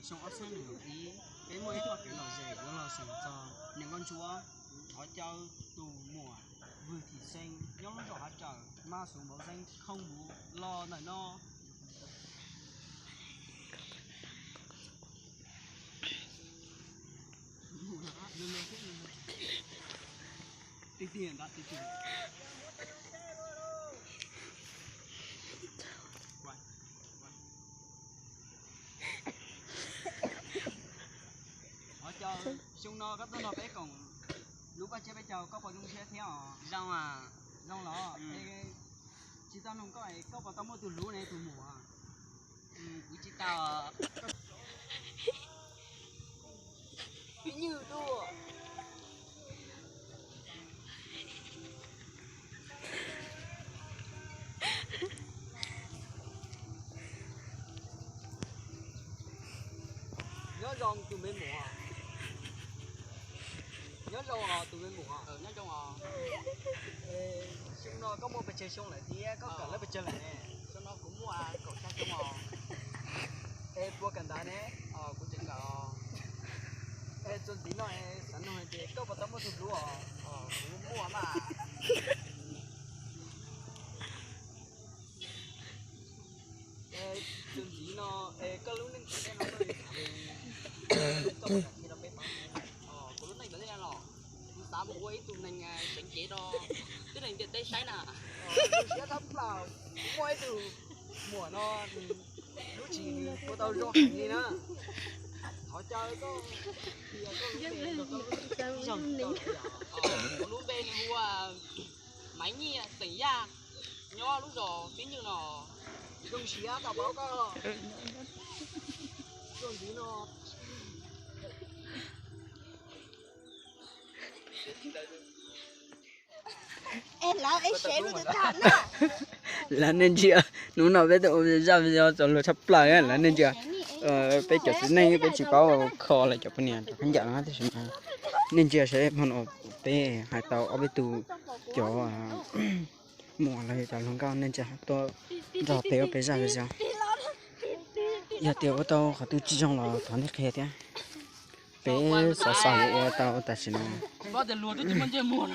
Xyoo ob txhiab nees nkaum ib, peb muaj ib txoj kev lom zem yuav los xeem txog niam nkauj ntsuab, thov caw tus muam Vwj Thim Xeeb nyob lub zos Hav Rawm, mas xus npauv xeeb khoo muv los ntawm no. Xyoo no koj tuaj nrog peb koom lub paj tsiab peb caug, koj puas zoo siab thiab os? Zoo, zoo los. Tsis tau nug koj, koj puas tau muaj tus hlub ne tus muam? Kuv tsis tau. Pib nyuj dua. Nyob zoo tus me muam. Nyob zoo os tus me muam. Nyob zoo os. Xyoo no koj muaj pes tsawg xyoo lawm thiab koj kawm lawv pes tsawg lawm ne? Xyoo no kuv muaj kaum xya xyoo os. Es puas kawm ntawv ne? Kuv tseem kawm. Es txuas ntxiv no es xav nug hais tias koj puas tau muaj tus hlub os? Kuv muaj mas. Txuas ntxiv no es koj lub neej tsev neeg no koj li cas? Koj puas kam qhia rau peb paub? Kuv lub neej tsev neeg los kuv xav mus ua ib tug neeg tseem cev rau tib neeg ntiaj teb saib na. Zoo siab tshaj plaws, kuv muaj ib tug muam no, lub tsis nws ua tau zoo heev li na. Thov caw koj qhia koj lub npe rau koj lub zog. Kuv lub npe nws hu ua Maiv Nyiaj xeem Yaj, nyob lub zos Pib Nyuj no. Zoo siab tau paub koj. Txuas ntxiv no. Lawv nej ntsia, hnub no peb tuaj ua zaj video txog luag tshaj plaws, lawv nej ntsia. Peb cov txiv neej peb tsis paub kho lawv cov poj niam cov khaub ncaws no tab sis mas nej ntsia saib hmo no peb hais tau ob peb tug cov muam los yog cov hluas nkauj nej ntsia tuaj nrog peb ua peb zaj video. Yog tias ua tau qhov twg tsis zoo los thov nej qhia thiab. Peb xav xav yuav ua tau tam sim no.